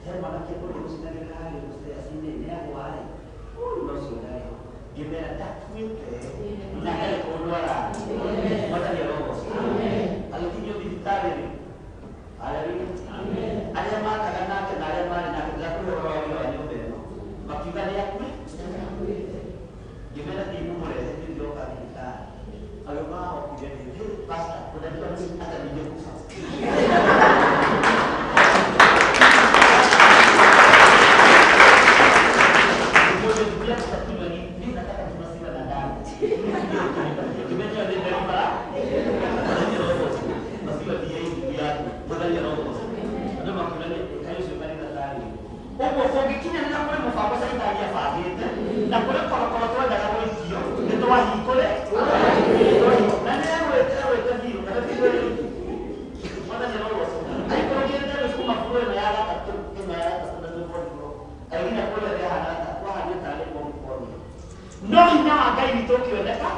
He mwanake kũrĩa gũcinagĩra harĩa gũcea-inĩ nĩ agwa-rĩ, ũyũ no ũcio ndarĩ ho. Ngĩmera ndakuĩte na ndarĩ kũndũ arathiĩ. Mwathani arogocwo. Agĩkinyio thibitarĩ rĩ, haleluya. Arĩa makaga nake na arĩa marĩ nake ndĩrakũhe ũhoro wa wĩra wa nyũmba ĩno, makiuga nĩ akue. Ngĩmera thiĩ mũmũrehe niĩ ndĩroka thibitarĩ. Agĩũka ahokire nĩ, "Hey, pastor, unajua mimi hata ningekufa." Ũguo kũngĩkinyanĩra kũrĩ mũbango caitani abangĩte na kũrĩ korokoro twendaga gũikio nĩ twahingũre na nĩ egwĩte egwĩte biũ kana biũ ĩrĩkũ. Mwathani arogocwo. Aikũrũkĩte rĩu kuma bũrũri ĩno ya gatatũ ĩno ya gatatũ na nĩ bũrũri agĩkinya kũrĩa rĩahana kwahana tarĩ bomu bomu. No hinya wa Ngai witũ ũkĩoneka,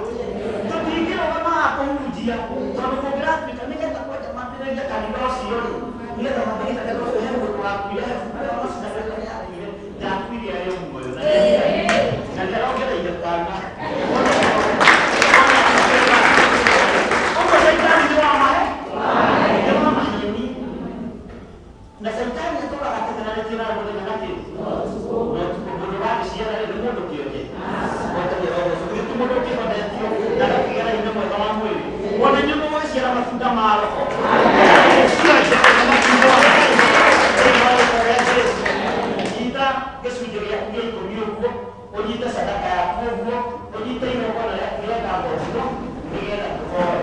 tũtingĩrũgama haha kũhunjia tondũ kũngĩratuĩka nĩgetha kwenda mambĩrĩrie kanitha ũcio rĩ, nĩgetha mambĩrĩrie kanitha ũcio he mũndũ wakuire, he mũndũ wacinagĩrĩra nĩ akuire, ndakuire arĩ o muoyo na nĩ arongereire kana. Ũguo caitani nĩ wa mahe nĩ wa maheni na caitani atũraga ateteranĩtie na mũthenya na kĩ na ũtukũ. Mũndũ wagĩciara rĩ nĩ mũndũ kĩonje. Mwathani arogocwo. Githĩ ti mũndũ ũkĩhonetio na agakĩgĩa na hinya mwega wa mwĩrĩ? Ona inyuĩ mũgũgĩciara matunda ma roho cionje matunda ma Ngai thĩinĩ wa rĩĩtwa rĩa Jesũ. Nyita gĩcunjĩ gĩaku gĩa ikũmi ũguo, ũnyite sadaka yaku ũguo, ũnyite igongona rĩaku rĩa ngatho ũguo, nĩgetha tũhoe.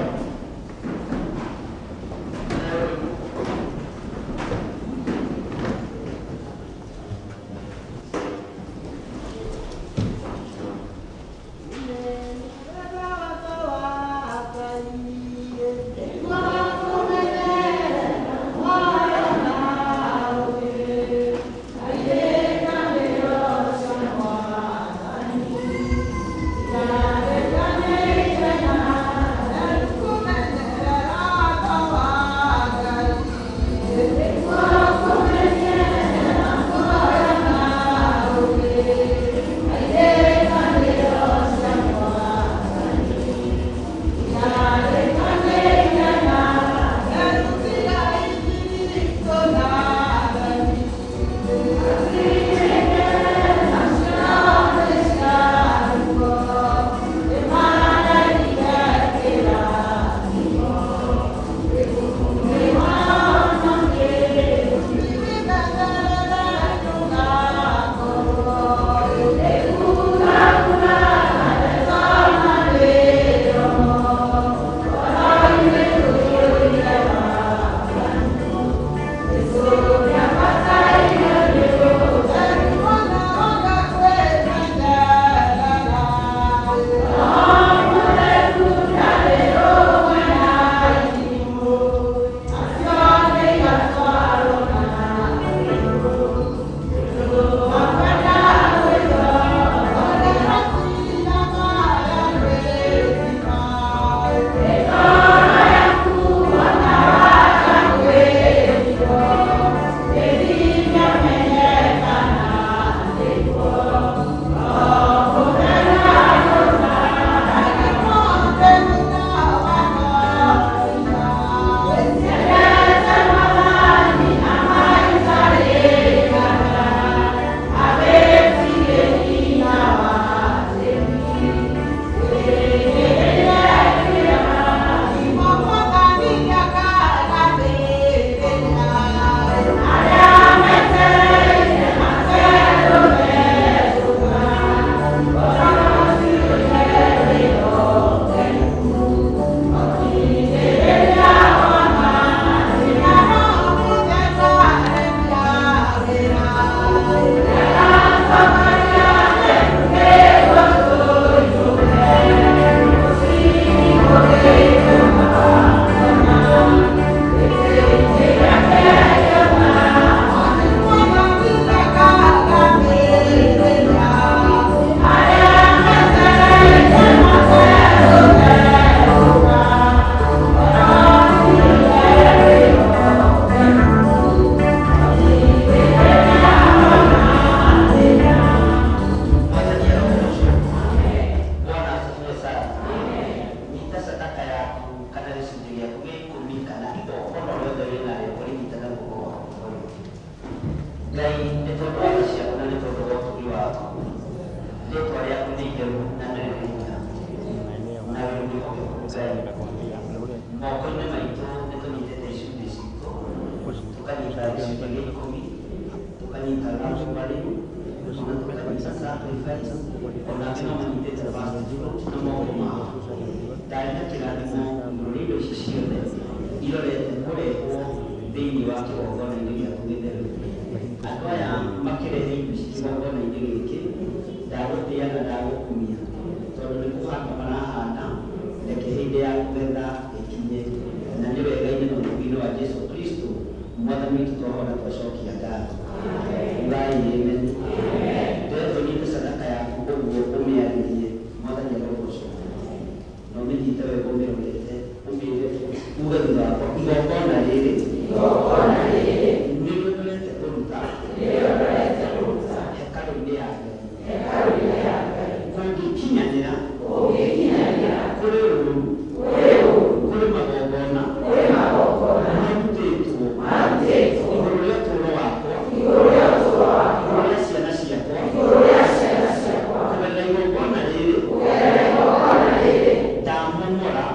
Ngai nĩ tondũ wa tha ciaku na nĩ tondũ wa ũtugi waku, rĩtwa rĩaku nĩ itheru na nĩ rĩrĩ hinya na wĩ mwĩhokeku. Ngai, moko-inĩ maitũ nĩ tũnyitĩte icunjĩ citũ, tũkanyita gĩcunjĩ gĩa ikũmi, tũkanyita love ona tũkanyita sacrifice, ona angĩ no manyitĩte first fruit na moko mao. Ndarĩ na kĩrathimo igũrũ rĩa indo ici ciothe irorete kũrehwo thĩinĩ wa kĩgongona-inĩ gĩaku gĩtheru. Andũ aya makĩrehe indo ici kĩgongona-inĩ gĩkĩ, ndagũtĩĩa na ndagũkumia tondũ nĩ kũhanda marahanda, reke hĩndĩ ya kũgetha ĩkinye. Na nĩ wega-inĩ na ũtugi-inĩ wa Jesu Kristo Mwathani witũ twahona twacokia ngatho. Ugai amen. Ndĩrenda ũnyite sadaka yaku ũguo ũmĩarĩrie, Mwathani arogocwo, na ũmĩnyite wega ũmĩrorete, ũmĩre, uge thutha wakwa, igongona rĩrĩ nĩrĩo ndorete kũruta hekarũ-inĩ ya Ngai, kũngĩkinyanĩra kũrĩ ũũru, kũrĩ magongona marutĩtwo igũrũ rĩa ũtũũro wakwa, igũrũ rĩa ciana ciakwa, kũgerera igongona rĩrĩ ndamomora.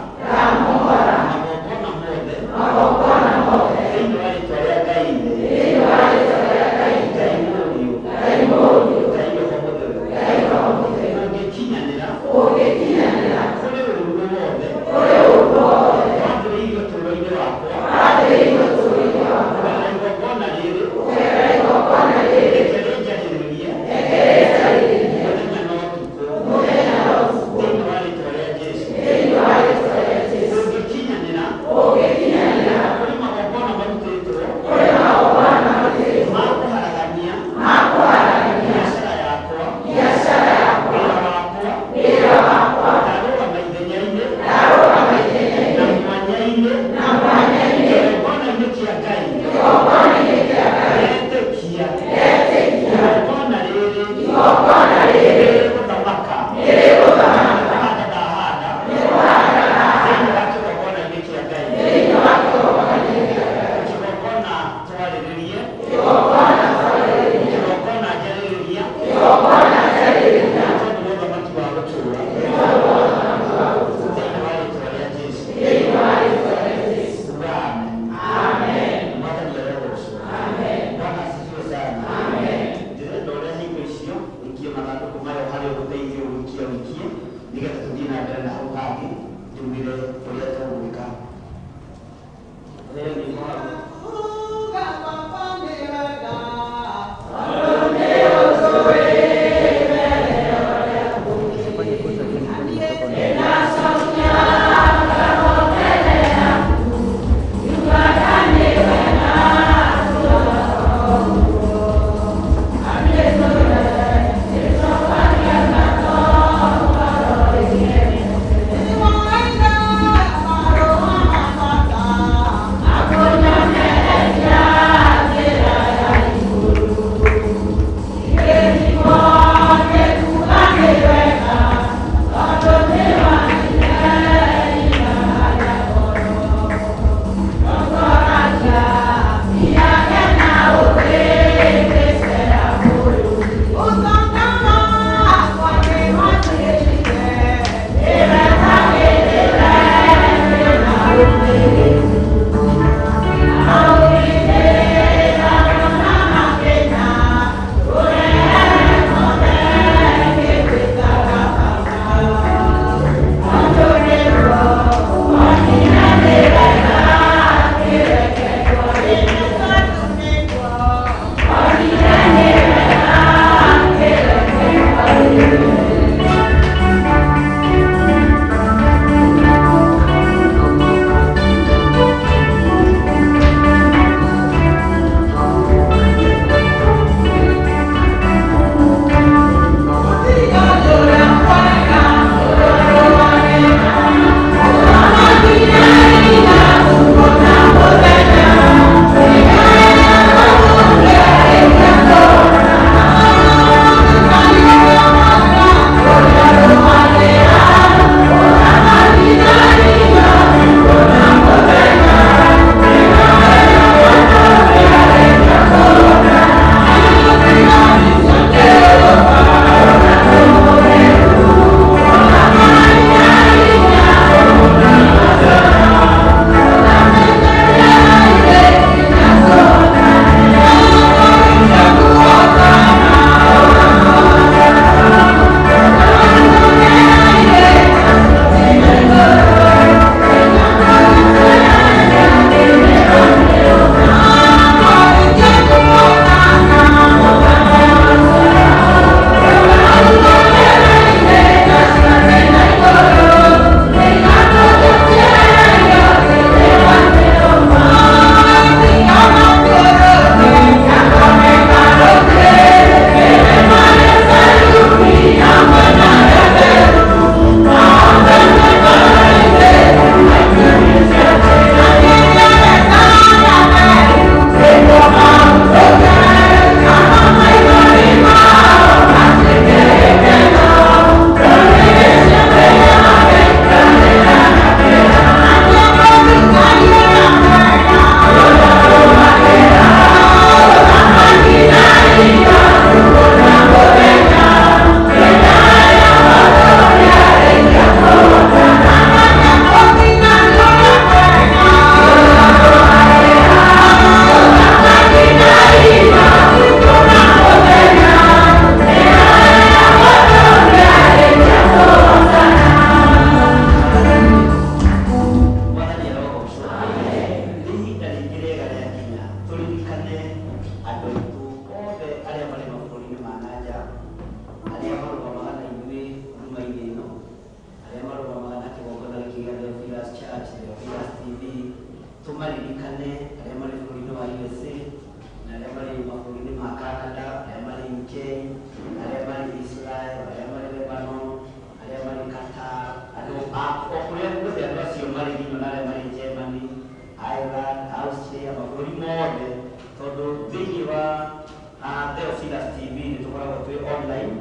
A Theophilus TV nĩ tũkoragwo twĩ online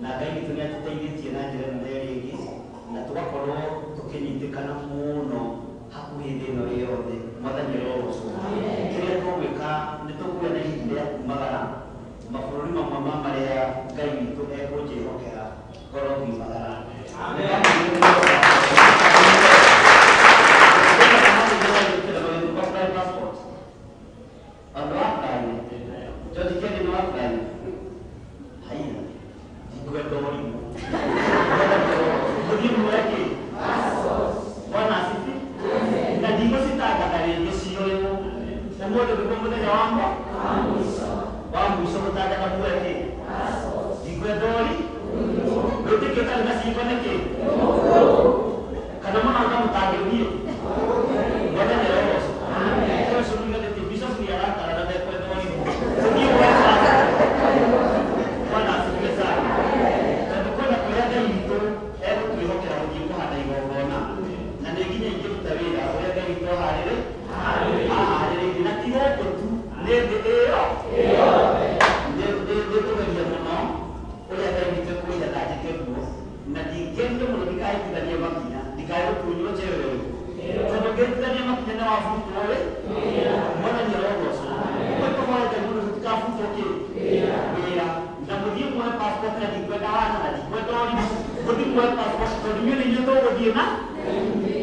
na Ngai witũ nĩ atũteithĩtie na njĩra ĩno na ĩrĩa ĩngĩ na tũgakorwo tũkĩnyitĩkana mũno hakuhĩ thĩ ĩno ĩ yothe. Mwathani arogocwo. Kĩrĩa tũgwĩka nĩ tũkuoya na ihinda rĩa kumagara mabũrũri mamwe ma marĩa Ngai witũ ekũnjĩhokera ngorwo ngiumagara. Passport. Andũ a Ngai, George Kennedy nĩ wa Ngai. Haiya, ndikwenda ũrimũ. Mũthiĩ muoe kĩ? Bwana asifi. Na ndigũcitangatha rĩngĩ cioywo. Ũmũthĩ nĩguo mũthenya wakwa wa mũico gũtangatha muoe kĩ? Ndikwenda ũri. Wĩtĩkio ũtarĩ na ciĩko nĩ kĩ? Kana mũnauga mũtangĩthiĩ? Mwathani arogocwo. Ũcio mũiganĩtie Bishop nĩ arakara na ndekwenda ũrimũ. Tũthiĩ muoe passport. Bwana asifiwe sana. Tondũ kwenda kũrĩa Ngai witũ egũtwĩhokera gũthiĩ kũhanda igongona na nĩ nginya ingĩruta wĩra ũrĩa Ngai witũ aharĩrĩirie na ti gũkũ tu nĩ thĩ ĩyo nĩ tũgeria mũno ũrĩa Ngai witũ ekũnjatha njĩke guo na ndingĩendire mũno ndikahĩtithanie makinya ndikae gũtunywo cheo ĩrĩkũ tondũ ngĩhĩtithania makinya nĩ wabutwo rĩ. Mwathani arogocwo. Ũguo tũhoe Ngai mũno tũtikabutwo kĩ wĩra na mũthiĩ muoe passport na ndikwenda wana na ndikwenda ũrimũ. Mũthiĩ muoe passport tondũ inyuĩ nĩ inyuĩ tũgũthiĩ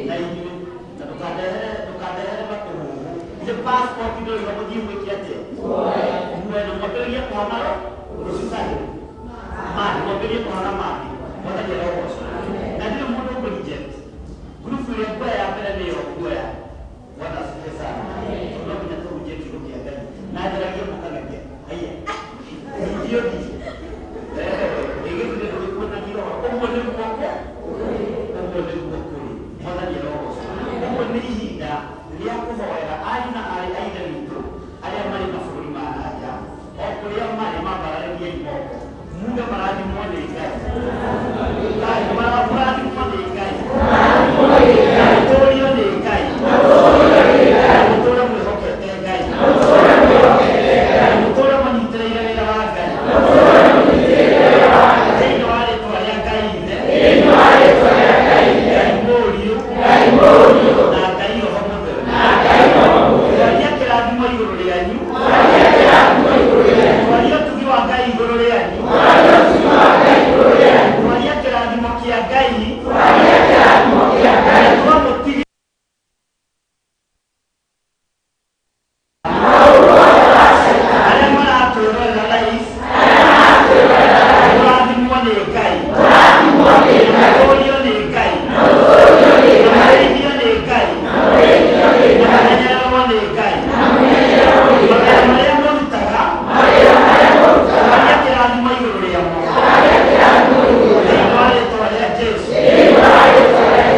na inyuĩ na ndũkandehere matũhũhũ. Nĩ passport ndĩroiga mũthiĩ mwĩke atĩa muoe na mwambĩrĩrie kũhana rũciũ Saturday mangĩ mwambĩrĩrie kũhana mangĩ. Mwathani arogocwo. Na ndirĩ mũndũ ũkũ reject group ĩrĩa nguoya ya mbere nĩyo nguoya. Bwana asifiwe sana. Tondũ no nginya tũhunjie kiugo kĩa Ngai na njaragie mũkageria haiya ningĩ ũthiĩ ĩgĩthire ndũgĩkuonagia ũhoro ũguo nĩguo kũ ũguo nĩguo kũrĩ. Mwathani arogocwo. Ũguo nĩ ihinda rĩa kũhoera ariũ na aarĩ a Ithe witũ arĩa marĩ mabũrũri ma na nja o kũrĩa marĩ mambararĩriei moko muge marathimwo nĩ Ngai. Ngai mũrathimwo nĩ Ngai, mũtũũrio nĩ Ngai, mũtũũre mwĩhokete Ngai, mũtũũre mũnyitĩrĩire wĩra wa Ngai thĩinĩ wa rĩtwa rĩa Ngai Ithe, Ngai Mũriũ na Ngai Roho Mũtheru. Twaria kĩrathimo igũrũ rĩanyu, twaria ũtugi wa Ngai igũrũ rĩanyu, twaria kĩrathimo kĩa Ngai na twamũtigia arĩa maratwĩrorera live. Mũrathimwo nĩ Ngai, mũtũũrio nĩ Ngai, mũrĩithio nĩ Ngai na mũmenyererwo nĩ Ngai. Mawĩra marĩa mũrutaga, twaria kĩrathimo igũrũ rĩamo thĩinĩ wa rĩtwa rĩa Jesu.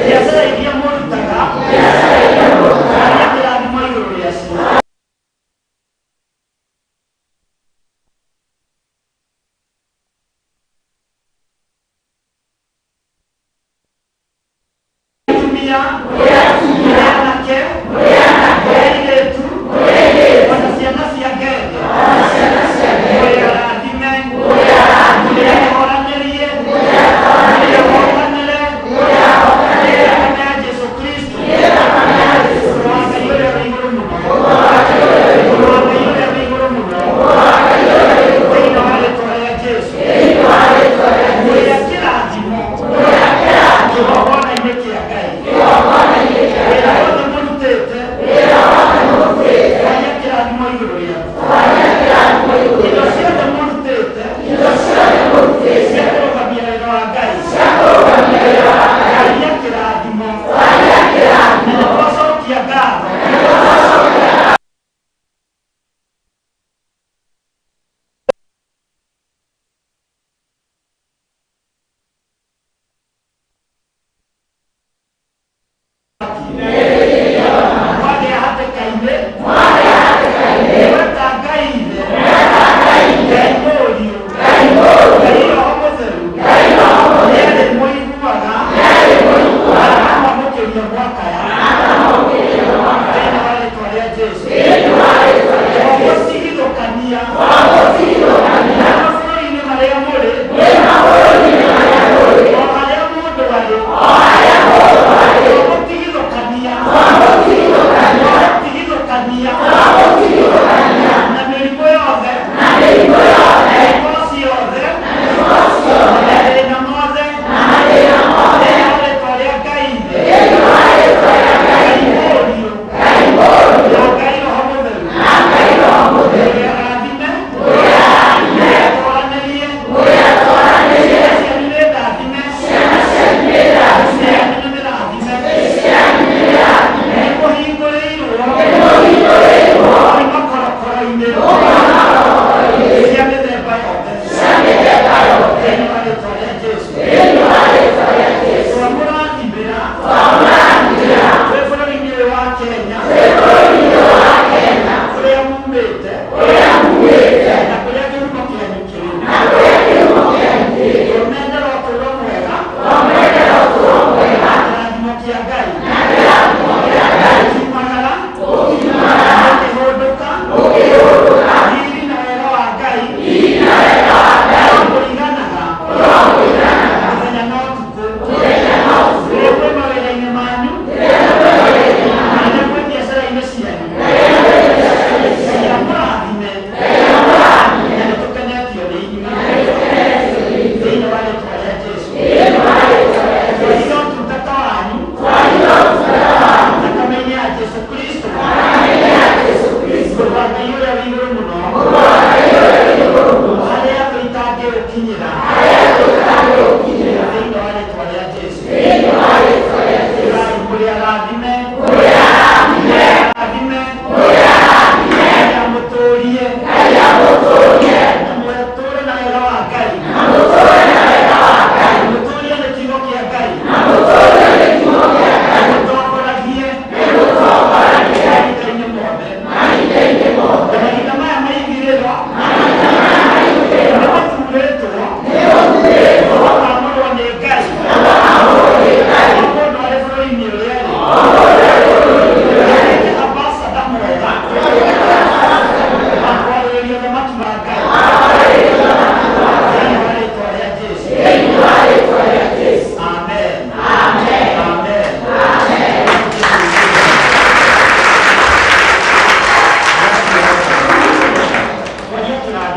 Biacara iria mũrutaga, twaria kĩrathimo igũrũ rĩacio. Atumia, mũrĩ anake, mũrĩ airĩtu, ona ciana cia ngenge, mũrĩ arathime, mũrĩ ahoranĩrie, mũrĩ ahotanĩre nĩ thakame ya Jesu Kristo, Mũrũ wa Ngai ũrĩa wĩ igũrũ mũno, Mũrũ wa Ngai ũrĩa wĩ igũrũ mũno, thĩinĩ wa rĩtwa rĩa Jesu. Mũrĩ a kĩrathimo kĩgongona-inĩ kĩa Ngai.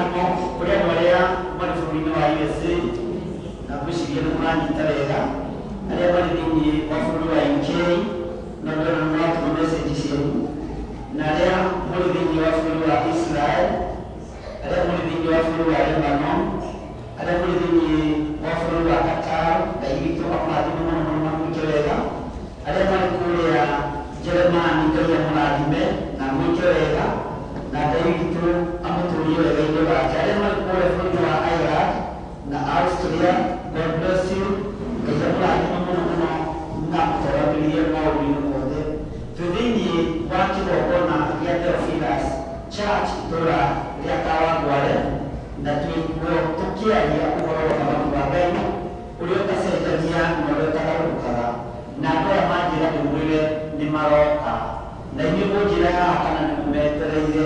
Kĩrathimo kũrĩ andũ arĩa marĩ bũrũri-inĩ wa USA, na ngwĩciria nĩ mũranyita wega, arĩa marĩ thĩinĩ wa bũrũri wa UK, na ndĩrona nĩ mũratũma message cianyu, na arĩa mũrĩ thĩinĩ wa bũrũri wa Israel, arĩa mũrĩ thĩinĩ wa bũrũri wa Lebanon, arĩa mũrĩ thĩinĩ wa bũrũri wa Qatar, Ngai witũ amũrathime mũno mũno na mwĩke wega, arĩa marĩ kũrĩa Jeremani, Ngai amũrathime na mwĩke wega, na Ngai witũ amũtũrie wega-inĩ wake, arĩa marĩ kũrĩa bũrũri wa Ireland na Austria, God bless you, Ngai amũrathime mũno mũno na amũtongorie maũndũ-inĩ mothe. Twĩ thĩinĩ wa kĩgongona gĩa Theophilus Church itũũra rĩa Kawangware, na twĩ kuo tũkĩaria ũhoro wa ũthamaki wa Ngai ũrĩa ũtacenjagia na ũrĩa ũtagarũrũkaga, na andũ aya manjĩra ndĩmwĩre nĩ maroka, na inyuĩ mũnjĩre haha kana nĩ mũmetereire.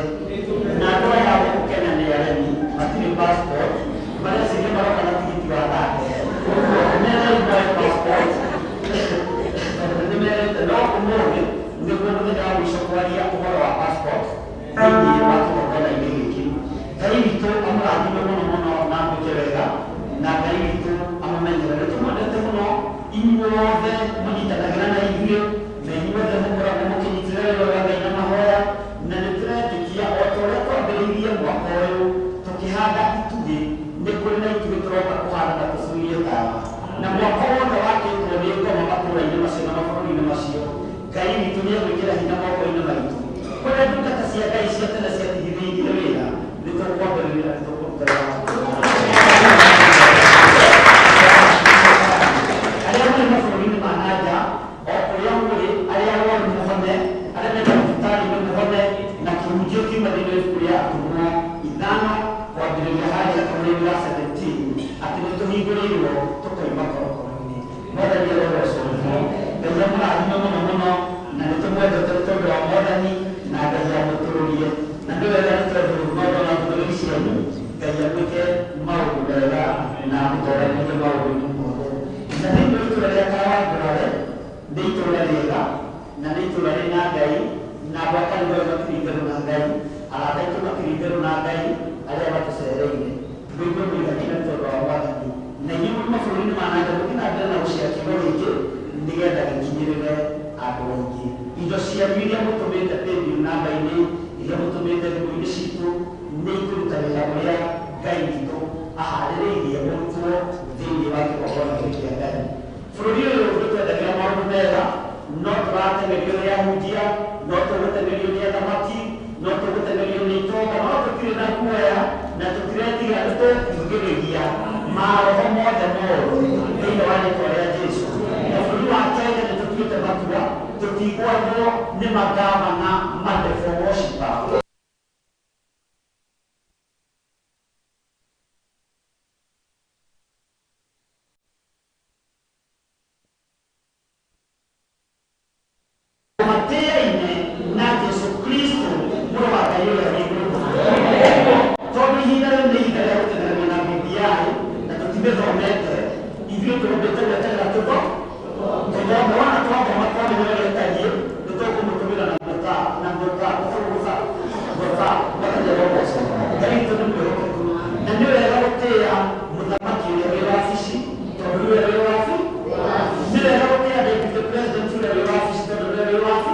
Na andũ aya gũkũ Kenya nĩ aremi, matirĩ passport, mareciria maroka na tigiti wa thate, ũguo merei moe passport, tondũ nĩ merĩte no ũmũthĩ nĩguo mũthenya wa mũico kwaria ũhoro wa passport thĩinĩ wa kĩgongona-inĩ gĩkĩ. Ngai witũ amũrathime mũno mũno na amwĩke wega, na Ngai witũ amũmenyerere. Tũmwendete mũno inyuothe mũnyitanagĩra na ithuĩ, na inyuothe mũkoragwo mũkĩnyitĩrĩra wĩra wa Ngai na mahoya, na nĩ tũretĩkia o ta ũrĩa twambĩrĩirie mwaka ũyũ tũkĩhanda itugĩ, nĩ kũrĩ na itugĩ tũroka kũhanda na tũcurie tawa, na mwaka wothe wakĩtwo nĩ ngoma matũũra-inĩ macio na mabũrũri-inĩ macio, Ngai witũ nĩ egwĩkĩra hinya moko-inĩ maitũ. Kũrĩa ndungata cia Ngai cia tene ciatigithĩirie wĩra, nĩ tũkwambĩrĩria na nĩ tũkũruta wĩra wa. Arĩa marĩ mabũrũri-inĩ ma na nja, o kũrĩa mũrĩ, arĩa arwaru mũhone, arĩa mena thibitarĩ-inĩ mũhone, na kĩhunjio kiuma thĩinĩ wa ibuku rĩa Atũmwo 5 kwambĩrĩria harĩa kamũrĩinĩ wa 17, atĩ nĩ tũhingũrĩirwo tũkoima korokoro-inĩ. Mwathani arogocwo mũno. Ngai amũrathime mũno mũno, na nĩ tũmwendete nĩ tondũ wa Mwathani, na Ngai amũtũũrie. Na nĩ wega nĩ tondũ maũndũ na ndũmĩrĩri cianyu, Ngai amwĩke maũndũ mega na amũtongorie maũndũ-inĩ mothe. Na thĩinĩ wa itũũra rĩa Kawangware, nĩ itũũra rĩega, na nĩ itũũra rĩna Ngai, na andũ a kanitha ũyũ matirĩ itherũ na Ngai, arata aitũ matirĩ itherũ na Ngai, arĩa matũcereire. Mũigue mũiganĩire nĩ tondũ wa Mwathani. Na inyuĩ mũrĩ mabũrũri-inĩ ma na nja mũthiĩ na mbere na gũcea kiugo gĩkĩ nĩgetha gĩkinyĩrĩre andũ aingĩ. Indo cianyu iria mũtũmĩte paybill namba-inĩ, iria mũtũmĩte thimũ-inĩ citũ, nĩ ikũruta wĩra ũrĩa Ngai witũ aharĩrĩirie ũrutwo thĩinĩ wa kĩgongona gĩkĩ kĩa Ngai. Bũrũri ũyũ ndũtwendagĩra maũndũ mega, no tũrateng'erio nĩ ahunjia, no tũgũteng'erio nĩ athamaki, no tũgũteng'erio nĩ itonga, no tũtirĩ na guoya na tũtiretiga, nĩ tũkugĩrĩria maroho mothe moru thĩinĩ wa rĩtwa rĩa Jesu. Na bũrũri wa Kenya nĩ tũtuĩte matua tũtigwathwo nĩ magavana ma devil worshipper. Matĩaine na Jesu Kristo mũrũ wa Ngai ũrĩa wĩ igũrũ mũno. Tondũ ihinda rĩu nĩ ihinda rĩa gũteng'erania na BBI na tũtimĩthomete, ithuĩ tũrũmbĩte gweterera tũtho tũthome. Wona twathoma twamenya ũrĩa ĩtariĩ, nĩ tũkũmũtũmĩra na guota na guota gũta guota. Mwathani arogocwo. Ngai witũ nĩ mwĩhokeku, na nĩ wega gũtĩĩa mũthamaki ũrĩa wĩ wabici tondũ nĩwe wĩ wabi. Nĩ wega gũtĩĩa deputy president ũrĩa wĩ wabici tondũ nĩwe wĩ wabi.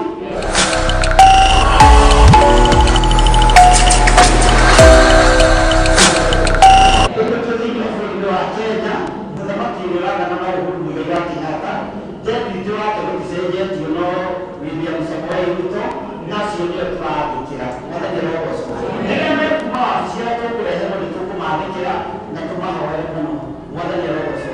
Ũguo twĩ thĩinĩ wa bũrũri wa Kenya, mũthamaki ũrĩa ũrathana no Uhuru Muigai wa Kenyatta, deputy wake gũticenjetio no William Samoei Ruto, na acio nĩo tũrathĩkĩra. Mwathani arogocwo. Rĩrĩa mekuma wabici arĩa tũkũreherwo nĩ tũkũmathĩkĩra na tũmahoere mũno. Mwathani arogocwo.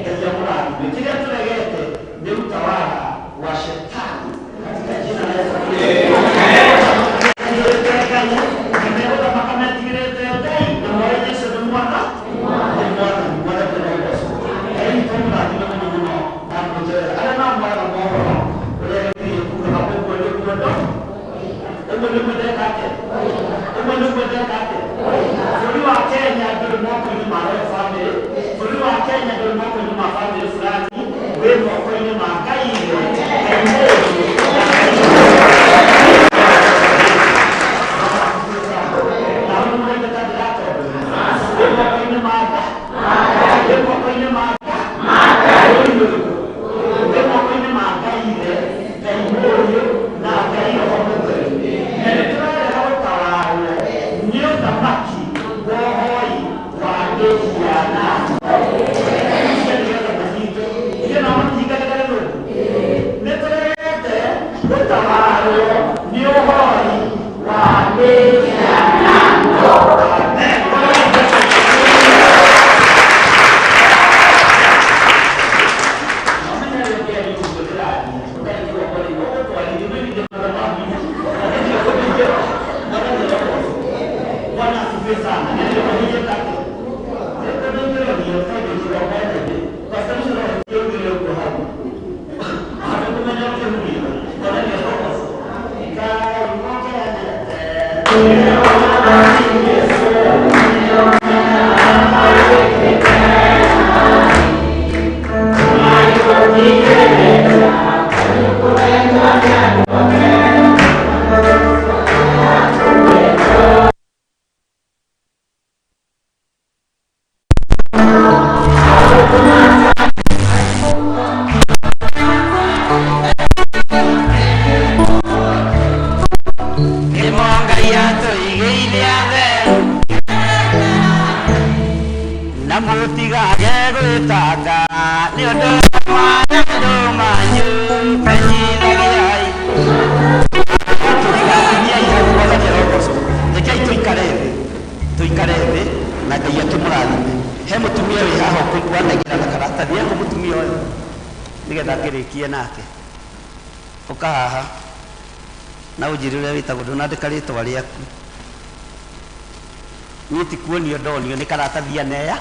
Ngai amũrathime. Kĩrĩa tũregete nĩ utawala wa shetani katika jina la Yesu Kristo. Metigĩrĩte Ngai, na megũthamaka metigĩrĩte Ngai, na moĩ Jesu nĩ mwana nĩ Mwathani. Mwathani arogocwo. Ngai witũ amũrathime mũno mũno na amwĩke wega. Arĩa mamwaraga mohoro ũrĩa gĩthiĩ kugaga ũguo nĩguo ndo ũguo nĩguo ndeka atĩa, ũguo nĩguo ndeka atĩa. Bũrũri wa Kenya ndũrĩ moko-inĩ ma royal family, bũrũri wa Kenya ndũrĩ moko-inĩ ma family fulani, wĩ moko-inĩ ma Ngai ithe, Ngai mũriũ na Ngai. Na hau nĩ mũraigua ta ndĩratonda. Mĩhianano. Icio nĩgetha mahinge. Ithuĩ nao matihingagĩra nĩ nũũ? Nĩ tũregete gũtawarwo nĩ ũhoi wa mĩhianano. Amen. Bwana asifiwe sana. Ngai atũigĩire atheru na mũtigage gwĩtanga nĩ ũndũ wa andũ manyu menyithagiai. Tũtigakinyia hau Mwathani arogocwo. Rekei tũikare thĩ, tũikare thĩ na Ngai akĩmũrathime. He mũtumia wĩ haha wanengera na karatathi eho mũtumia ũyũ nĩgetha ngĩrĩkie nake. Ũka haha na ũnjĩre ũrĩa wĩtagwo, ndũnandĩka rĩtwa rĩaku. Niĩ ti kuonio ndonio nĩ karatathi aneya.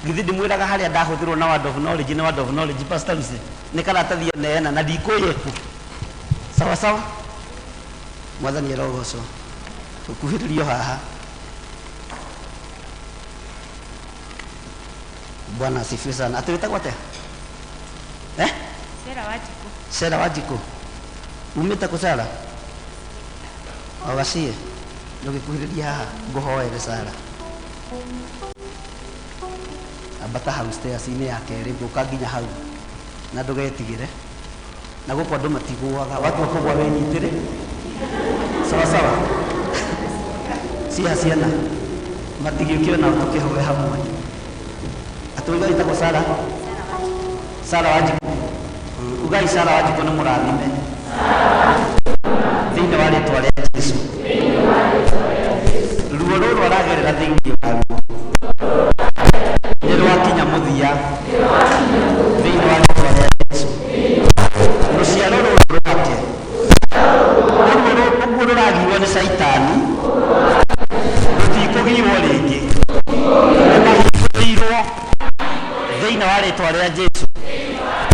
Githĩ ndimwĩraga harĩa ndahũthĩrwo na word of knowledge nĩ word of knowledge Pastor Lucy. Nĩ karatathi aneana na ndikũĩ kũ. Sawa sawa. Mwathani arogocwo. Tũkuhĩrĩrio haha. Bwana asifiwe sana. Atĩ wĩtagwo atĩa? Eh? Sarah Wanjikũ. Sarah Wanjikũ. Umĩte kũ Sarah? O gacie. Ndũgĩkuhĩrĩria haha ngũhoere Sarah. Ambata hau stairs-inĩ ya kerĩ ngũka nginya hau na ndũgetigĩre. Na gũkũ andũ matigũaga, watua kũgũa wĩnyitĩre. Sawa sawa. Ciha ciana matigĩũkĩre nao tũkĩhoe hamwe. Atĩ ũiga wĩtagwo Sarah? Sarah Wanjikũ. Ugai Sarah Wanjikũ nĩ mũrathime thĩinĩ wa rĩtwa rĩa Jesu. Ruo rũrũ aragerera thĩinĩ waruo nĩ rwakinya mũthia thĩinĩ wa rĩtwa rĩa Jesu. Rũciaro rũrũ rwake ũguo rũragirwo nĩ caitani rũtikũgirwo rĩngĩ, nĩmahingũrĩirwo thĩinĩ wa rĩtwa rĩa Jesu.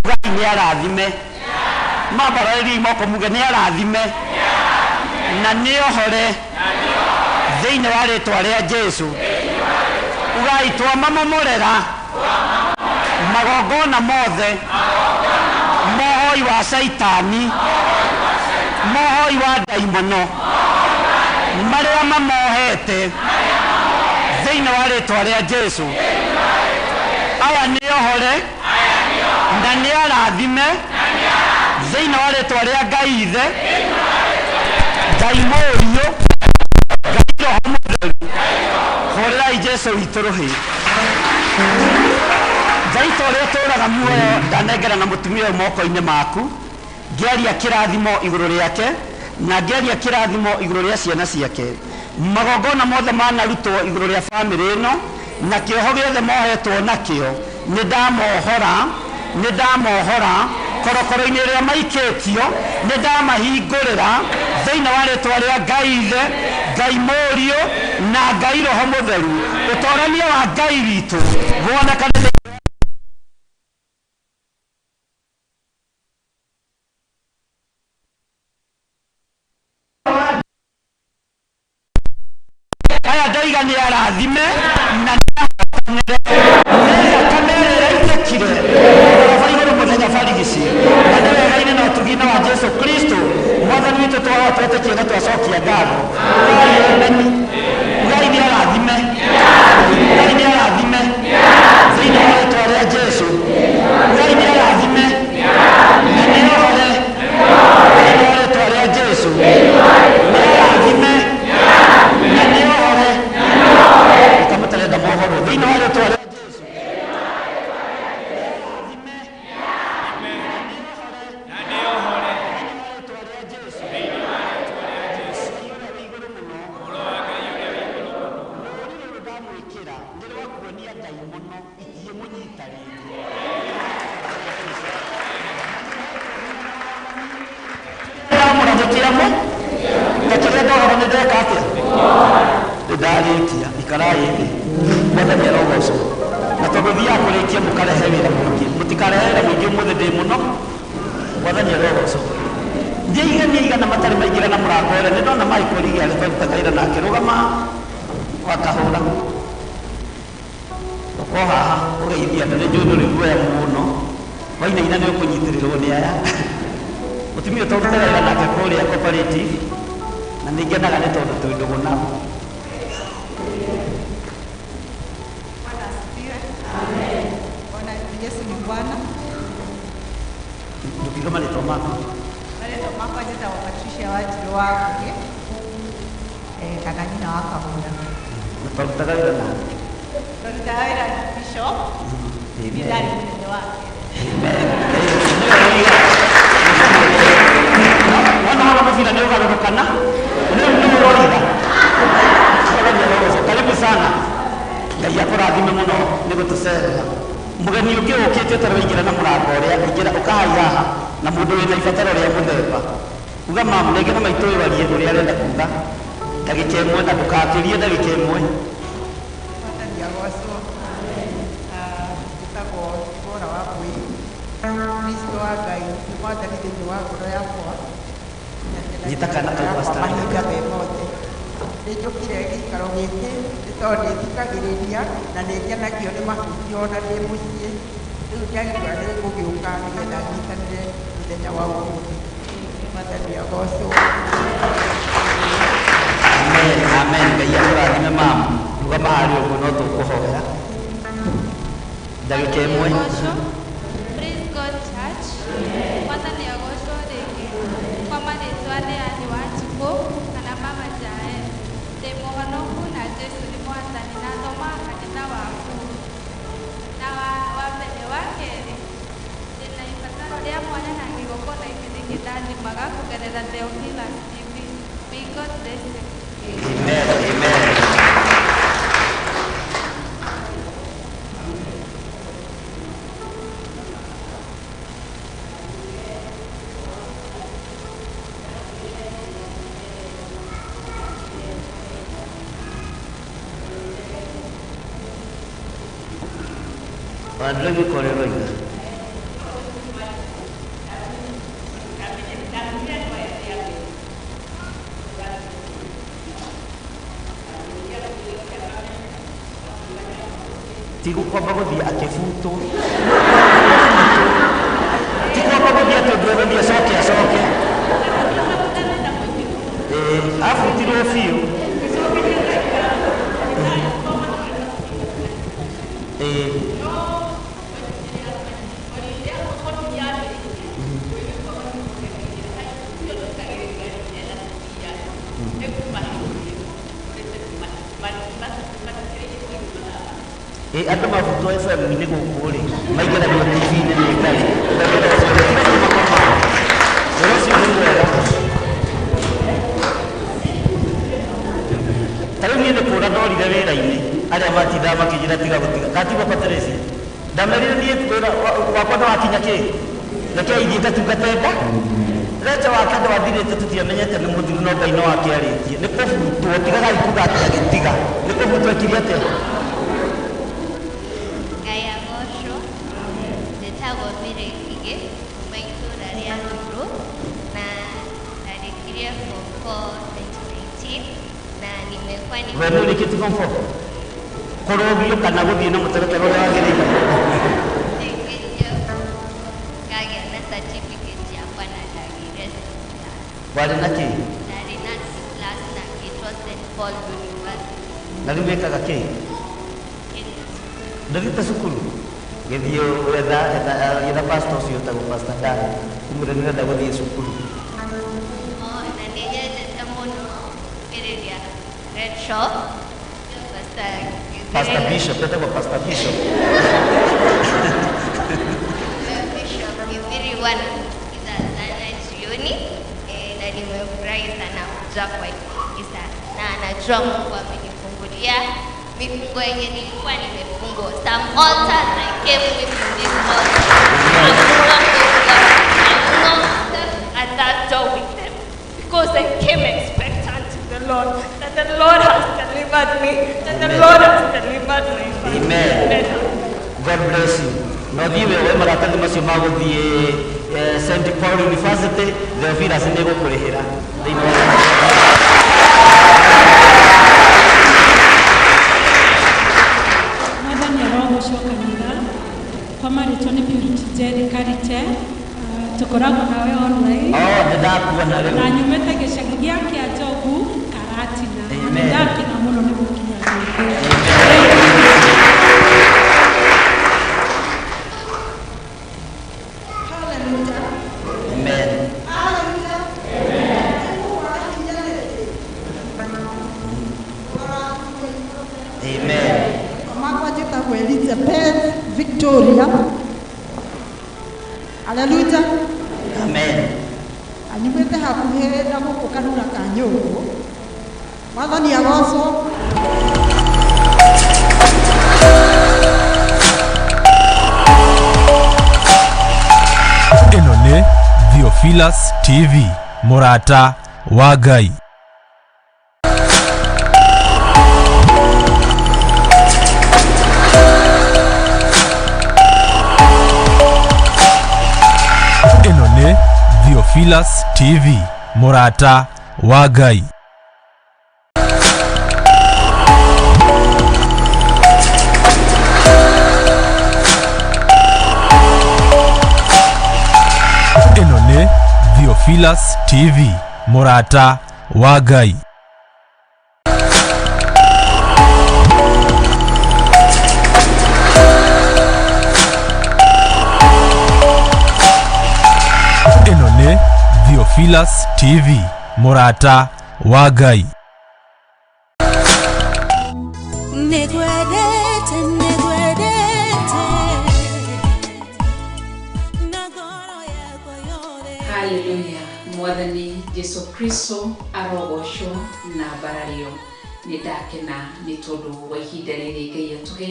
Ngai nĩ arathime, mambararĩriai moko muge nĩ arathime na nĩ ohore thĩinĩ wa rĩtwa rĩa Jesu. Ugai twamamomorera magongona mothe mohoi wa caitani, mohoi wa ndaimono marĩa mamohete thĩinĩ wa rĩtwa rĩa Jesu. Aya nĩ ohore na nĩ arathime thĩinĩ wa rĩtwa rĩa Ngai Ithe, Ngai Mũriũ, Ngai Roho Mũtheru. Hũrĩrai Jesu witũ rũhĩ. Ngai ta ũrĩa ũtũũraga muoyo ndanengera na mũtumia ũyũ moko-inĩ maku, ngĩaria kĩrathimo igũrũ rĩake na ngĩaria kĩrathimo igũrũ rĩa ciana ciake. Magongona mothe manarutwo igũrũ rĩa bamĩrĩ ĩno na kĩoho gĩothe mohetwo nakĩo nĩ ndamohora, nĩ ndamohora korokoro-inĩ ĩrĩa maikĩtio, nĩ ndamahingũrĩra thĩinĩ wa rĩtwa rĩa Ngai Ithe, Ngai Mũriũ na Ngai Roho Mũtheru. Ũtorania wa Ngai witũ wonekane thĩinĩ. Aya ndoiga nĩ arathime na nĩ thakame ĩrĩa ĩraitĩkire mũtharaba igũrũ mũthenya barigici, na nĩ wega-inĩ na ũtugi-inĩ wa Jesu Kristo Mwathani witũ twahoya twetĩkie na twacokia ngatho. Ugai ameni. Ugai nĩ arathime. Ngai nĩ arathime thĩinĩ wa rĩtwa rĩa Jesu. Ngai nĩ arathime na nĩ ohore thĩinĩ wa rĩtwa rĩa Jesu. Nĩ arathime na nĩ ohore. Ũkamũtarenda mohorwo thĩinĩ gwĩkĩra nĩ rwa kuonia Ngai mũno itiĩmũnyita rĩngĩ. Ndamũrathũkĩra mũ na kĩrĩa ndorora nĩ ndeka atĩa? Nĩ ndarĩkia. Ikarai thĩ. Mwathani arogocwo. Na tondũ thiaga kũrĩkia mũkarehe wĩra mũingĩ, mũtikarehe wĩra mũingĩ ũmũthĩ ndĩ mũno. Mwathani arogocwo. Ndiaigania igana matarĩ maingĩra na mũrango ũrĩa nĩ ndona Michael Ige agĩtwarutaga wĩra nake rũgama wakahũra ũko haha ũgeithia andũ nĩ njũĩ ndũrĩ guoya mũno wainaina nĩ ũkũnyitĩrĩrwo nĩ aya mũtumia ũtwarutaga wĩra nake kũrĩa cooperative na nĩ ngenaga nĩ tondũ twĩ ndũgũ nao. Bwana asifiwe. Amen. Bwana Yesu ni Bwana. Ndũkiuga marĩtwa maku. Marĩtwa makwa njĩtagwo Patricia Wanjirũ wa Ngũgĩ, kana nyina wa Kahũra. Na twarutaga wĩra na Twarutaga wĩra na Bishop, niĩ ndarĩ mũnene wake. Wona haha mũbira nĩ ũgarũrũkana rĩu nĩ ũroiga. Karibu sana. Ngai akũrathime mũno nĩ gũtũcerera. Mũgeni ũngĩ ũkĩte ũtarĩ waingĩra na mũrango ũrĩa ingĩra ũkahai haha na mũndũ wĩna ibataro rĩa mũthemba. Uga mamu nengera maitũ ũyũ arie ũrĩa arenda kuga. Ndagĩka ĩmwe na ndũgakĩrie ndagĩka ĩmwe. Mwathani agocwo. Njĩtagwo Dibora wa Mbui. Kristo wa Ngai nĩ mwathani thĩinĩ wa ngoro yakwa. Nyita kana kau pastor. Mahinda me mothe. Nĩ njũkire gĩikaro gĩkĩ nĩ tondũ nĩ thikagĩrĩria na nĩ ngenagio nĩ mahunjio ona ndĩ mũciĩ. Rĩu ndaigua nĩ ngũgĩũka nĩgetha nyitanĩre mũthenya wa ũmũthĩ. Mwathani agocwo. Amen, amen. Ngai akũrathime mamu. Rũgama harĩa ũguo no tũkũhoya. Ndagĩka ĩmwe. Praise God Church. Mwathani agocwo rĩngĩ. Kwa marĩtwa nĩ Ann Wanjikũ kana Mama Jael. Ndĩ mũhonoku na Jesũ nĩ mwathani na thomaga kanitha wa Buru. Na wa mbere wa kerĩ ndĩna ibataro rĩa mwanya na kĩgongona gĩkĩ nĩkĩndathimaga kũgerera Theophilus TV. May God bless you. Amen, amen. Wandũ gĩko ũrĩa ũroiga. Ti gũkwamba gũthiĩ akĩbutwo. Ti kwamba gũthiĩ atĩ ũndũ egũthiĩ acoke acoke. Abutirwo biũ. Andũ mabutwo FM-inĩ gũkũ rĩ, maingĩragio TV-inĩ nĩ Ngai. Wĩra ũcio nĩ mwega. Ta rĩu niĩ nĩ kũra ndorire wĩra-inĩ, arĩa matindaga makĩnjĩra tiga gũtiga. Ndatigwo Patricia. Ndamerire niĩ wĩra wakwa nĩwakinya kĩ? Reke ithiĩ ngatungate nda. Recha wake ndwathirĩte tũtiamenyete nĩ mũthiru no Ngai no akĩarĩtie. Nĩ kũbutwo, tigagai kuga atĩ agĩtiga. Nĩ kũbutwo ekire atĩa? Ngai agocwo. Njĩtagwo Mary Ngigĩ kuma itũũra rĩa Ruiru na ndarĩkirie form 4 2019 na nimekuwa ni We nĩ ũrĩkĩtie form 4? Kũrũgio kana gũthiĩ na mũtaratara ũrĩa wagĩrĩire? Ndĩkĩtie ngagĩa na certificate yakwa na ndagĩire C plus. Warĩ na kĩ? Ndarĩ na C plus na ngĩtwo St Paul University. Na rĩu wĩkaga kĩ? Ndũthiĩte cukuru? Gĩthiĩ wetha etha pastor ũcio ũtagwo Pastor Dan. Ũmwĩre nĩũrenda gũthiĩ cukuru. Na nĩ nyendete mũno gũthikĩrĩria Red Shop. Pastor Pastor Bishop, etagwo Pastor Bishop. Bishop Githiri huwa namsikiza sana jioni, na nimefurahi sana kuja kwa kanisa na najua Mungu amenifungulia Mifungo yenye nilikuwa nimefungwa. Some altars I came with in this altar. I will not I will not step at that door with them because I came expectant to the Lord, that the Lord has delivered me, that the Amen. Lord has delivered my family. Amen. God bless you. Na ũthiĩ wĩoe maratathi macio ma gũthiĩ St. Paul University, Theophilus nĩ gũkũrĩhĩra thĩinĩ wa. Mwathani arogocwo kanitha. Kwa marĩtwa nĩ Purity Jerry Karite. Tũkoragwo nawe online. Oh, nĩ ndakuona rĩu. Na nyumĩte gĩcagi gĩa Kĩanjogu Karatina. Na Amen. nĩ ndakena mũno nĩ gũkinya gũkũ. Amen. Amen. Makwa njĩtagwo Elizabeth Victoria. Haleluya. Amen. Anyumĩte hakuhĩ na gũkũ Karura ka Nyũngũ. Mwathani agocwo. Ĩno nĩ Theophilus TV, mũrata wa Ngai. Ĩno nĩ Theophilus TV, mũrata wa Ngai. Ĩno nĩ Theophilus TV, mũrata wa Ngai. Ĩno nĩ Theophilus TV, mũrata wa Ngai. Nĩngwendete, nĩngwendete na ngoro yakwa yothe. Haleluya. Mwathani Jesu Kristo arogocwo na mbarario. Nĩ ndakena nĩ tondũ wa ihinda rĩrĩ Ngai atũhe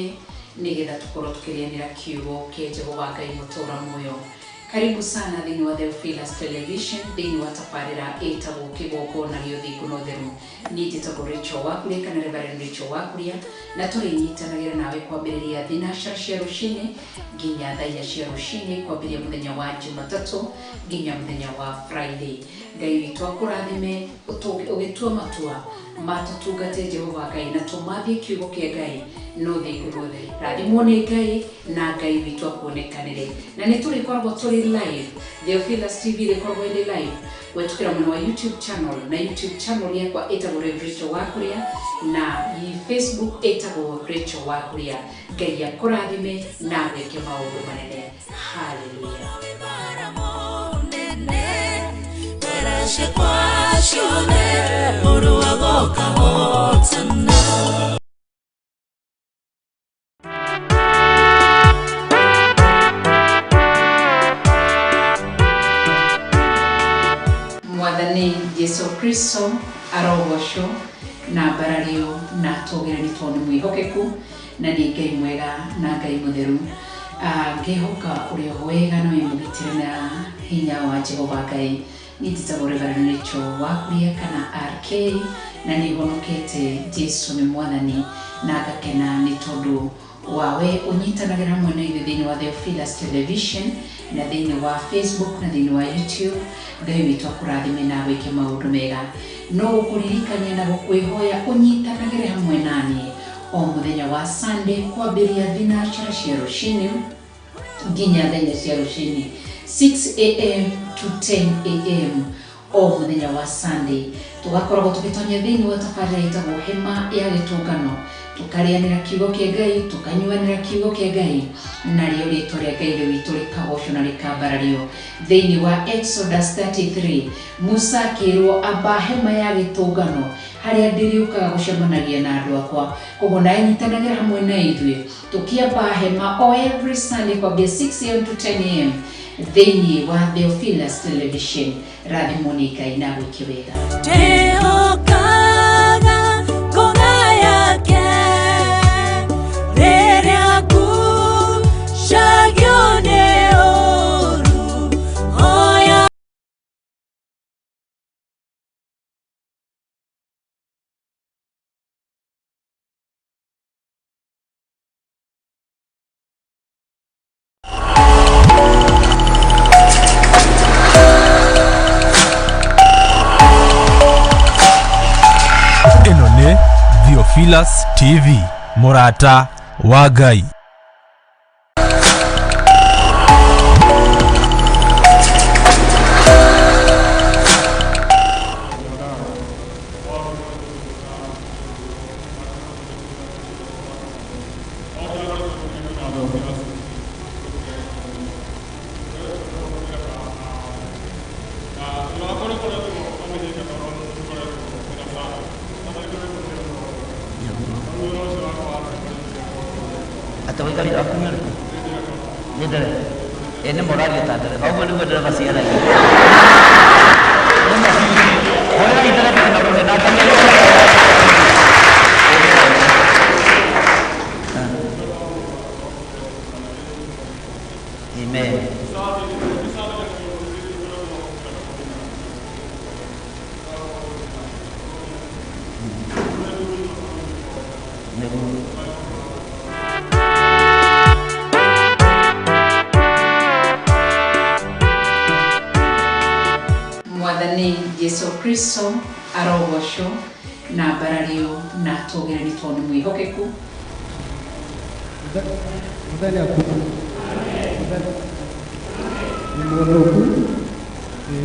nĩgetha tũkorwo tũkĩrĩanĩra kiugo kĩa Jehova Ngai mũtũra muoyo. Karibu sana thĩinĩ wa Theophilus Television, thĩinĩ wa tabarĩra ĩtagwo Kĩgongona gĩa Ũthingu na Ũtheru. Niĩ njĩtagwo Rachel Wakuria kana Reverend Rachel Wakuria, na tũrĩnyitanagĩra nawe kwambĩrĩria thinacara cia rũcinĩ nginya thaa inya cia rũcinĩ, kwambĩrĩria mũthenya wa Jumatatũ nginya mũthenya wa Friday. Ngai witũ akũrathime ũgĩtua matua matũtungate Jehova Ngai na tũmathie kiugo kĩa Ngai no thingu na ũtheru. Rathimwo nĩ Ngai na Ngai witũ akuonekanĩre. Na nĩ tũrĩkoragwo tũrĩ live, Theophilus TV ĩrĩkoragwo ĩrĩ live gwĩtũkĩra mwena wa YouTube channel, na YouTube channel yakwa ĩtagwo Rev Rachel Wakuria, na Facebook ĩtagwo Rachel Wakuria. Ngai akũrathime na agwĩke maũndũ manene. Hallelujah. Mwathani Jesu Kristo arogocwo na mbarario na tũgĩre nĩ tondũ nĩ mwĩhokeku na nĩ Ngai mwega na Ngai mũtheru. Ngĩhoka ũrĩ o wega na wĩ mũgitĩre na hinya wa Jehova Ngai. Niĩ njĩtagwo Reverend Rachel Wakuria kana RK, na nĩ honokete Jesu nĩ Mwathani, na ngakena nĩ tondũ wawe ũnyitanagĩra hamwe na ithuĩ thĩinĩ wa Theophilus Television na thĩinĩ wa Facebook na thĩinĩ wa YouTube. Ngai witũ akũrathime na agwĩke maũndũ mega. No gũkũririkania na gũkwĩhoya ũnyitanagĩre hamwe naniĩ o mũthenya wa Sunday kwambĩrĩria thinacara cia rũcinĩ nginya thaa inya cia rũcinĩ, 6 am to 10 am, o mũthenya wa Sunday tũgakoragwo tũgĩtonya thĩinĩ wa tabarĩra ĩtagwo Hema ya Gĩtũngano, tũkarĩanĩra kiugo kĩa Ngai, tũkanyuanĩra kiugo kĩa Ngai, narĩo rĩtwa rĩa Ngai witũ rĩkagocwo na rĩkambarario. Thĩinĩ wa Exodus 33, Musa akĩrwo, "Amba hema ya gĩtũngano harĩa ndĩrĩũkaga gũcemanagia na andũ akwa." Koguo nawe nyitanagĩra hamwe na ithuĩ tũkĩamba hema o every Sunday kwambia 6 am to 10 am thĩinĩ wa Theophilus Television. Rathimwo nĩ Ngai na gwĩke wega. Ndĩhokaga ngũga yake. Theophilus TV, mũrata wa Ngai. Atĩ wĩikarĩte waku nĩ ũrĩkũ? Nĩ ndereba? Ĩ nĩ mũraria ta ndereba. Ũguo nĩguo ndereba ciaragia. Nĩ ma biũ. Hũrĩrai ndereba ĩno rũhĩ na Ngai. Amen. Nĩguo. Mwathani Jesu Kristo arogocwo na mbarario na tũgĩre nĩ tondũ nĩ mwĩhokeku. Mwathani akuwe. Nĩ mũhonoku. Nĩ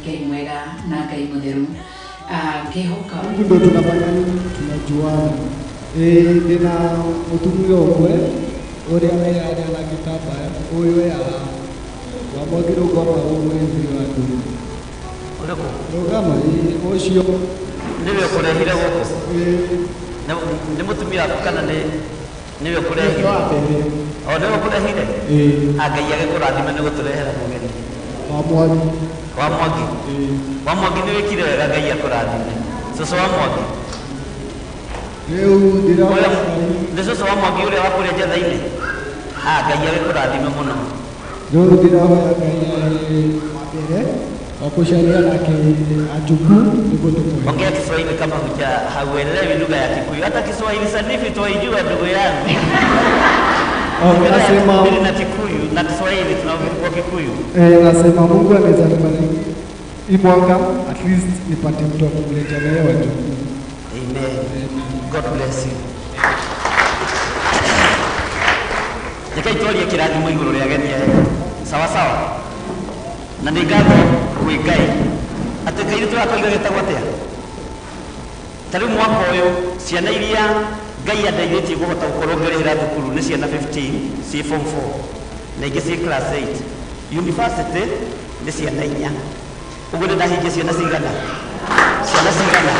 Ngai mwega na Ngai mũtheru. Ngĩhoka Mungu ndio tunafanya nini? Tunajuana. Ndĩna mũtumia ũmwe ũrĩa wĩ harĩa na gĩtambaya ũyũ wĩ haha wamwagi rũgama ũmwezi wa ndũrũ. Ũrĩkũ? Rũgama ũcio. Nĩwe ũkũrehire gũkũ? Nĩ mũtumia waku kana nĩ nĩwe ũkũrehire? Wa mbere. O nĩwe ũkũrehire? Ĩĩ. Ah, Ngai agĩkũrathime nĩ gũtũrehera mũgeni. Wa Mwangi. Wa Mwangi? Wa Mwangi nĩ wĩkire wega Ngai akũrathime. Cũcũ wa Mwangi. Rĩu ndĩrona Nĩ cũcũ wa Mwangi ũrĩa wa kũrĩa Njetha-inĩ? Ah, Ngai agĩkũrathime mũno. Rĩu ndĩrahoya Ngai ahe wa mbere wa kũcaria nake ajuku nĩguo tũmũhe. Ongea Kiswahili kama huja hauelewi lugha ya Kikuyu. Hata Kiswahili sanifu twaijua ndugu yangu. Oh, nasema Tunahubiri na Kikuyu na Kiswahili tunahubiri kwa Kikuyu. Nasema Mungu anaweza nibariki hii mwaka at least nipate mtu wa kumletea naye wajukuu. Amen. God bless you. Reke itwarie kĩrathimo igũrũ rĩa ageni aya. Sawa sawa. Na nĩ ngatho kwĩ Ngai atĩ kairĩtu gaka koiga getagwo atĩa? Ta rĩu mwaka ũyũ ciana iria Ngai andeithĩtie kũhota gũkorwo ngĩrĩhĩra thukuru nĩ ciana 15 ciĩ form 4 na ingĩ ciĩ class 8. University nĩ ciana inya. Ũguo nĩ ndahingia ciana cigana? Ciana cigana?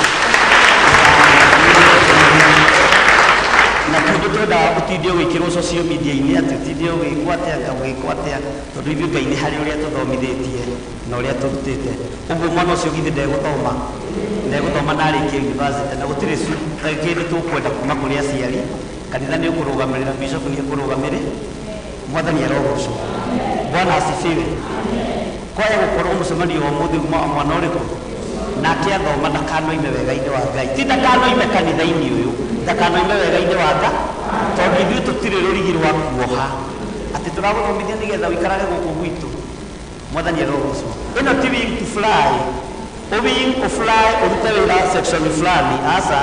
Na tondũ twendaga ũtinde ũgĩkĩrwo social media-inĩ atĩ ũtinde ũgĩkwo atĩa nga ũgĩkwo atĩa tondũ ithuĩ Ngai nĩ harĩ ũrĩa tũthomithĩtie na ũrĩa tũrutĩte. Ũguo mwana ũcio githĩ ndegũthoma? Ndegũthoma na arĩkie university na gũtirĩ kĩndũ tũkwenda kuma kũrĩ aciari. Kanitha nĩ ũkũrũgamĩrĩra, bishop nĩ ekũrũgamĩrĩra. Mwathani arogocwo. Bwana asifiwe. Kwaya gũkorwo mũcemanio wa ũmũthĩ uma wa mwana ũrĩkũ? Nake athoma ndakanoime wega-inĩ wa Ngai. Ti ndakanoime kanitha-inĩ ũyũ, ndakanoime wega-inĩ wa Ngai, tondũ ithuĩ tũtirĩ rũrigi rwa kuoha atĩ tũragũthomithia nĩgetha ũikarage gũkũ gwitũ. Mwathani arogocwo. Ĩno ti wing to fly. Wing to fly ũrute wĩra section fulani. Aca,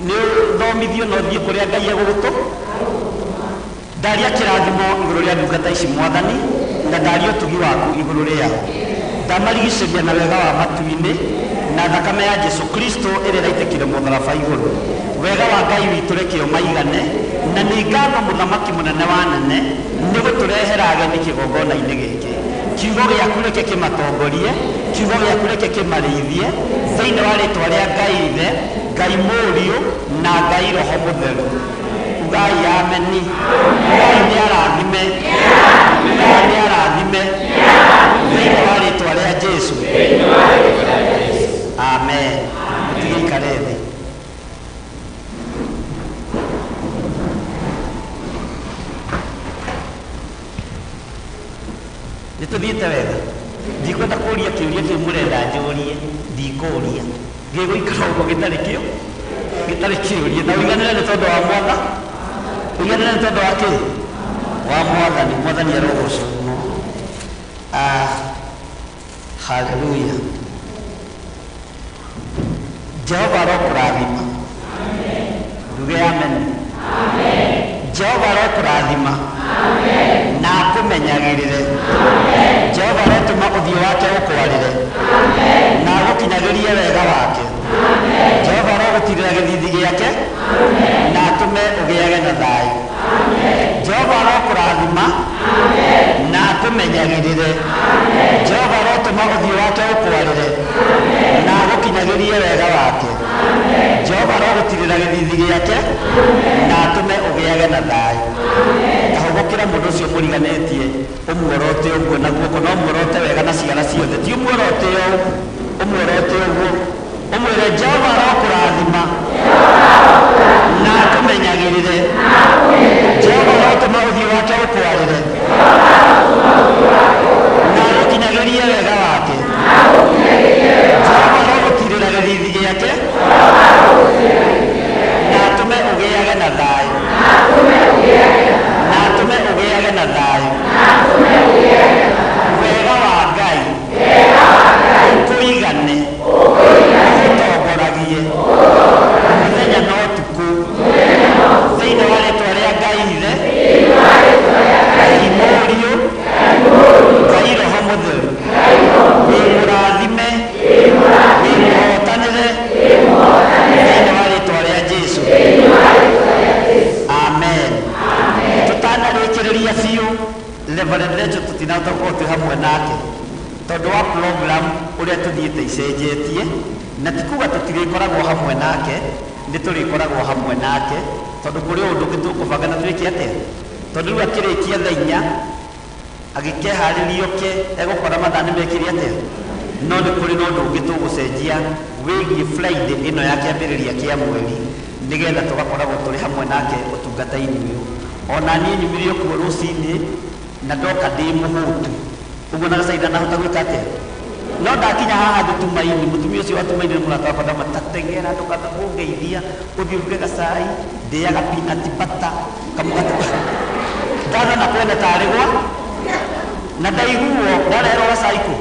nĩ ũthomithio na ũthiĩ kũrĩa Ngai egũgũtũ. Ndaria kĩrathimo igũrũ rĩa ndungata ici Mwathani, na ndaria ũtugi waku igũrũ rĩao. Ndamarigicĩria na wega wa matu-inĩ na thakame ya Jesu Kristo ĩrĩa ĩraitĩkire mũtharaba igũrũ. Wega wa Ngai witũ reke ũmaigane, na nĩ ngatho mũthamaki mũnene wa nene nĩ gũtũrehera ageni kĩgongona-inĩ gĩkĩ. Kiugo gĩaku reke kĩmatongorie, kiugo gĩaku reke kĩmarĩithie thĩinĩ wa rĩtwa rĩa Ngai Ithe, Ngai Mũriũ na Ngai Roho Mũtheru. Ugai ameni. Ngai nĩ arathime. Ngai nĩ arathime thĩinĩ wa rĩtwa rĩa Jesu. Amen. Mũtige ikare thĩ. Nĩ tũthiĩte wega. Ndikwenda kũria kĩũria kĩu mũrenda njũrie, ndikũria. Gĩgũikara ũguo gĩtarĩ kĩo, gĩtarĩ kĩũria. Na ũiganĩre nĩ tondũ wa mwatha, ũiganĩre nĩ tondũ wa kĩ? Wa Mwathani. Mwathani arogocwo mũno. Haleluya. Jehova arokũrathima. Nduge amen. Jehova arokũrathima na akũmenyagĩrĩre. Jehova arotũma ũthiũ wake ũkwarĩre na agũkinyagĩrie wega wake. Jehova arogũtirĩra gĩthithi gĩake na atũme ũgĩage na thayũ. Jehova arokũrathima na akũmenyagĩrĩre. Jehova arotũma ũthiũ wake ũkwarĩre na agũkinyagĩrie wega wake. Jehova arogũtirĩra gĩthithi gĩake na atũme ũgĩage na thayũ. Tahũgũkĩra mũndũ ũcio mũriganĩtie ũmuorote ũguo na guoko, no muorote wega na ciara ciothe, ti ũmuorote ũũ, ũmuorote ũguo, ũmwĩre Jehova arokũrathima na akũmenyagĩrĩre. Jehova arotũma ũthiũ wake ũkwarĩre na agũkinyagĩrie wega wake. Jehova arogũtirĩra gĩthithi gĩake na atũme ũgĩage na thayũ, na atũme ũgĩage na thayũ. Wega wa Ngai ũkũigane, ũgũtongoragie mũthenya na ũtukũ, thĩinĩ wa rĩtwa rĩa Ngai Ithe, Ngai Mũriũ, Ngai Roho Mũtheru. Wĩ mũrathime, wĩ mũhotanĩre thĩinĩ wa rĩtwa rĩa Jesũ. Amen. Tũtanarĩkĩrĩria biũ, Reverend Rachel tũtinahota gũkorwo twĩ hamwe nake tondũ wa program ũrĩa tũthiĩte icenjetie, na ti kuga tũtirĩkoragwo hamwe nake, nĩ tũrĩkoragwo hamwe nake tondũ kũrĩ ũndũ ũngĩ tũkũbanga na twĩke atĩa, tondũ rĩu akĩrĩkia thaa inya agĩkeharĩria oke egũkora mathaa nĩ mekire atĩa, no nĩ kũrĩ na ũndũ ũngĩ tũgũcenjia wĩgiĩ Friday ĩno ya kĩambĩrĩria kĩa mweri, nĩgetha tũgakoragwo tũrĩ hamwe nake ũtungata-inĩ ũyũ. Ona niĩ nyumire kuo rũcinĩ na ndoka ndĩ mũhũtu ũguo, na gacaida nahota gwĩka atĩa, no ndakinya haha thĩ Tumaini, mũtumia ũcio wa Tumaini nĩ mũrata wakwa, ndamateng'era ndũkamba kũngeithia, ũthiĩ ũruge gacai, ndĩaga peanut butter kamũgate ndathana kwene tarĩ gwa na ndaiguo ndareherwo gacai kũ.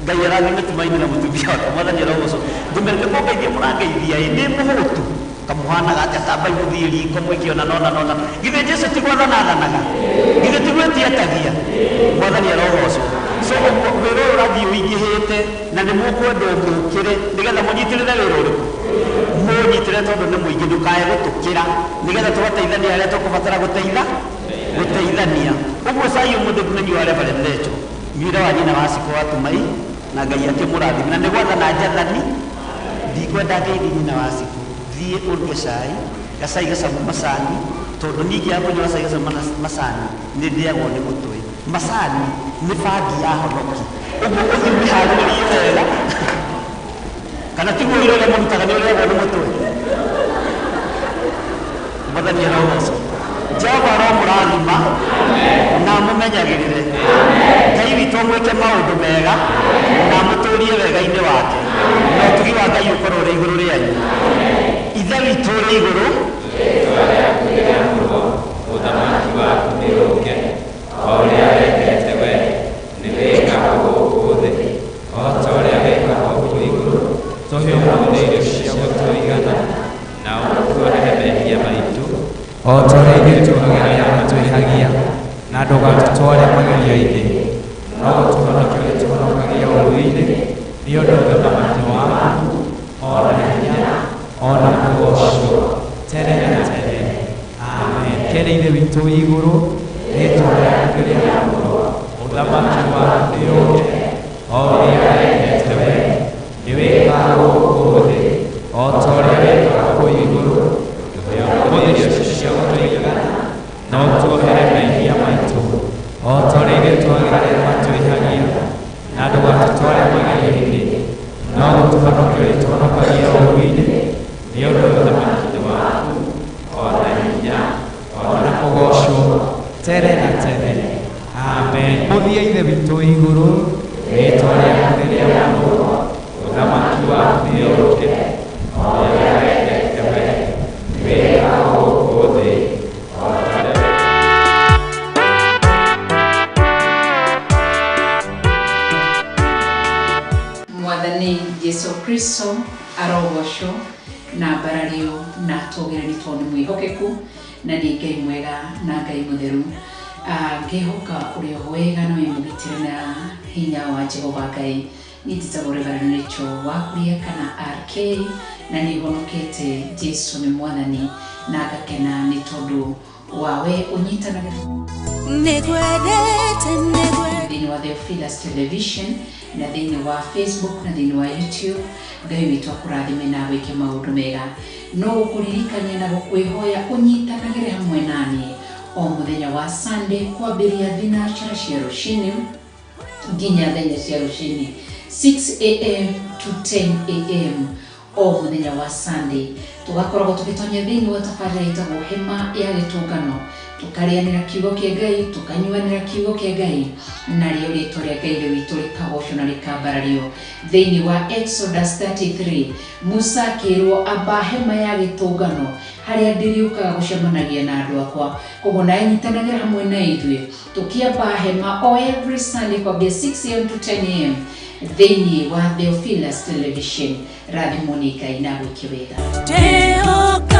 Ngai arathime Tumaini na mũtumia wake, Mwathani arogocwo. Ngũmĩra nĩ kũngeithia mũrangeithia ĩ, ndĩ mũhũtu kamuhanaga atĩa, tambai mũthiĩ riko mwĩke ona nona nona. Githĩ Jesũ ti gwathana athanaga? Githĩ ti gwĩtietagia? Mwathani arogocwo. So ũguo wĩra ũyũ ũrathiĩ ũingĩhĩte na nĩ mũkwendwo mũkĩre nĩgetha mũnyitĩrĩre wĩra ũrĩkũ, mũnyitĩrĩre tondũ nĩ mũingĩ, ndũkae gũtũkĩra, nĩgetha tũgateithania harĩa tũkũbatara gũteithania. Ũguo cai ũmũthĩ ngũmenyua wa Reverend Rachel, nyuire wa nyina wa Cikũ wa Tumai, na Ngai akĩmũrathime. Na nĩ gwathana njathani, ndikwenda ngeithi nyina wa Cikũ, thiĩ ũruge cai, gacai gacamu macani, tondũ niĩ ingĩaga kũnyua gacai gacamu macani nĩ ndĩagwo nĩ mũtwe. Macani nĩ bangi ya honoki, ũguo ũthiĩ ũmĩharĩrĩrie wega, kana tiguo wĩra ũrĩa mũrutaga nĩ ũrĩagwo nĩ mũtwe. Mwathani arogocwo. Jehova aromũrathima na amũmenyagĩrĩre. Ngai witũ amwĩke maũndũ mega na amũtũrie wega-inĩ wake, na ũtugi wa Ngai ũkorwo ũrĩ igũrũ rĩanyu. Ithe witũ ũrĩ igũrũ, ũthamaki waku nĩ ũũke, o ũrĩa wendete we nĩ wĩkagwo gũkũ thĩ o ta ũrĩa wĩkagwo kũu igũrũ. Tũhe ũmũthĩ irio cia gũtũigana, na ũtuohere mehia maitũ o ta ũrĩa ithuĩ tuohagĩra arĩa matwĩhagia, na ndũgatũtware magerio-inĩ, no ũtũhonokie ũrĩtũhonokagia ũũru-inĩ, nĩ ũndũ ũthamaki nĩ waku, o na hinya, o na ũgooco tene na tene. Amen. Kene Ithe witũ wĩ igũrũ, rĩĩtwa rĩaku rĩamũrwo, ũthamaki waku nĩ ũũke, o ũrĩa wendete we nĩ wĩkagwo gũkũ thĩ o ta ũrĩa wĩkagwo kũu igũrũ. Tũhe ũmũthĩ irio cia gũtũigana, na ũtuohere mehia maitũ o ta ũrĩa ithuĩ tuohagĩra arĩa matwĩhagia, na ndũgatũtware magerio-inĩ, no ũtũhonokie ũrĩtũhonokagia ũũru-inĩ, nĩ ũndũ ũthamaki nĩ waku, o na hinya, o na ũgooco tene na tene. Amen. Mũthia Ithe witũ wĩ igũrũ, rĩĩtwa rĩaku nĩ rĩamũrwo, ũthamaki waku nĩ ũũke, o ũrĩa wendete we nĩ wĩkagwo gũkũ thĩ o ta ũrĩa. Mwathani Jesu Kristo arogocwo Na mbarario na tũgĩre nĩ tondũ nĩ mwĩhokeku na nĩ Ngai mwega na Ngai mũtheru. Ngĩhoka ũrĩ o wega na wĩ mũgitĩre na hinya wa Jehova Ngai. Niĩ njĩtagwo Reverend Rachel Wakuria kana RK na nĩ honokete Jesu nĩ mwathani na ngakena nĩ tondũ wawe ũnyitanagĩra Nĩngwendete, nĩngwendete. Thĩinĩ wa Theophilus Television na thĩinĩ wa Facebook na thĩinĩ wa YouTube. Ngai witũ akũrathime na gwĩke maũndũ mega. No gũkũririkania na gũkwĩhoya ũnyitanagĩre hamwe naniĩ o mũthenya wa Sunday kwambĩrĩria thinacara cia rũcinĩ nginya thaa inya cia rũcinĩ, 6 a.m. to 10 a.m. o mũthenya wa Sunday, tũgakoragwo tũgĩtonya thĩinĩ wa tabarĩra ĩtagwo Hema ya Gĩtũngano, tũkarĩanĩra kiugo kĩa Ngai, tũkanyuanĩra kiugo kĩa Ngai, narĩo rĩtwa rĩa Ngai rĩ witũ rĩkagocwo na rĩkambarario. Thĩinĩ wa Exodus 33, Musa akĩrwo, "Amba hema ya gĩtũngano harĩa ndĩrĩũkaga gũcemanagia na andũ akwa." Koguo nawe nyitanagĩra hamwe na ithuĩ tũkĩamba hema o every Sunday kwambia 6 a.m. to 10 a.m. thĩinĩ wa Theophilus Television. Rathimwo nĩ Ngai na gwĩke wega. Ndĩhoke.